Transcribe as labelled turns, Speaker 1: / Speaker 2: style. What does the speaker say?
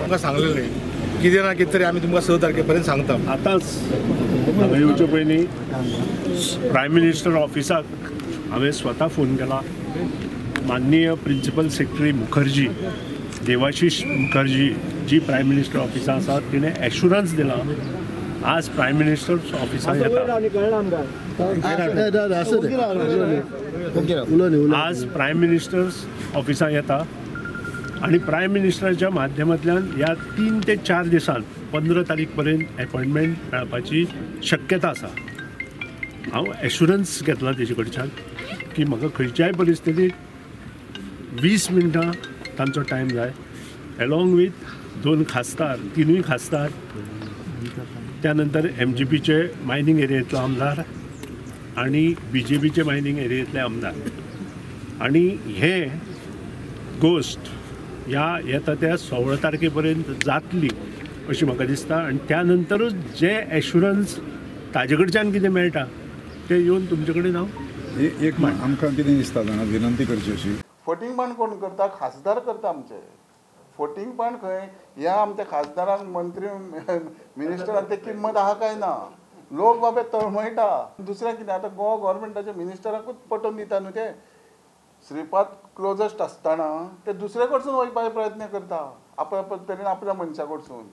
Speaker 1: आमकां सांगलेलें कितें ना कितें तरी आमी तुमकां 6 तारखे पर्यंत सांगता.
Speaker 2: आतांच हांगा येवचे पयलीं प्रायम मिनिस्टर ऑफिसाक हांवें स्वता फोन केला. माननीय principal secretary Mukherjee, Debashish Mukherjee ji prime minister ऑफिसां आसा तिणें एश्युरन्स दिलां आज प्रायम मिनिस्टर ऑफिसांत येता. आज प्रायम मिनिस्टर्स ऑफिसांत येता आनी प्रायम मिनिस्टराच्या माध्यमांतल्यान ह्या 3 ते 4 दिसांत 15 तारीख पर्यंत अपॉयंटमेंट मेळपाची शक्यता आसा. हांव एश्युरन्स घेतला तेजे कडच्यान की म्हाका खंयच्याय परिस्थितीत 20 मिनटां तांचो टायम जाय, एलॉंग वीथ 2 खासदार, 3 खासदार, त्यानंतर MGPचे मायनींग एरियेंतलो आमदार आनी BJPचे मायनींग एरियेंतले आमदार. आनी हे गोश्ट ह्या येता त्या 16 तारखे पर्यंत जातली अशी म्हाका दिसता. आनी त्यानंतरूच जे एश्युरन्स ताजे कडच्यान कितें मेळटा तें येवन तुमचे कडेन हांव
Speaker 3: एक आमकां कितें दिसता जाणा, विनंती करची अशी.
Speaker 4: फटींगपण कोण करता? खासदार करता. आमचे फटींगपण खंय ह्या आमच्या खासदारांक, मंत्री, मिनिस्टरांक ते किंमत आहा काय ना? लोक बाबा तळमळटा. दुसरें कितें, आतां गोवा गव्हर्मेंटाच्या मिनिस्टराकूच पटोवन दिता न्हू ते. श्रीपाद क्लोजस्ट आसतना ते दुसरे कडसून वचपाचे प्रयत्न करता, आपल्या तरेन आपल्या मनशा कडसून.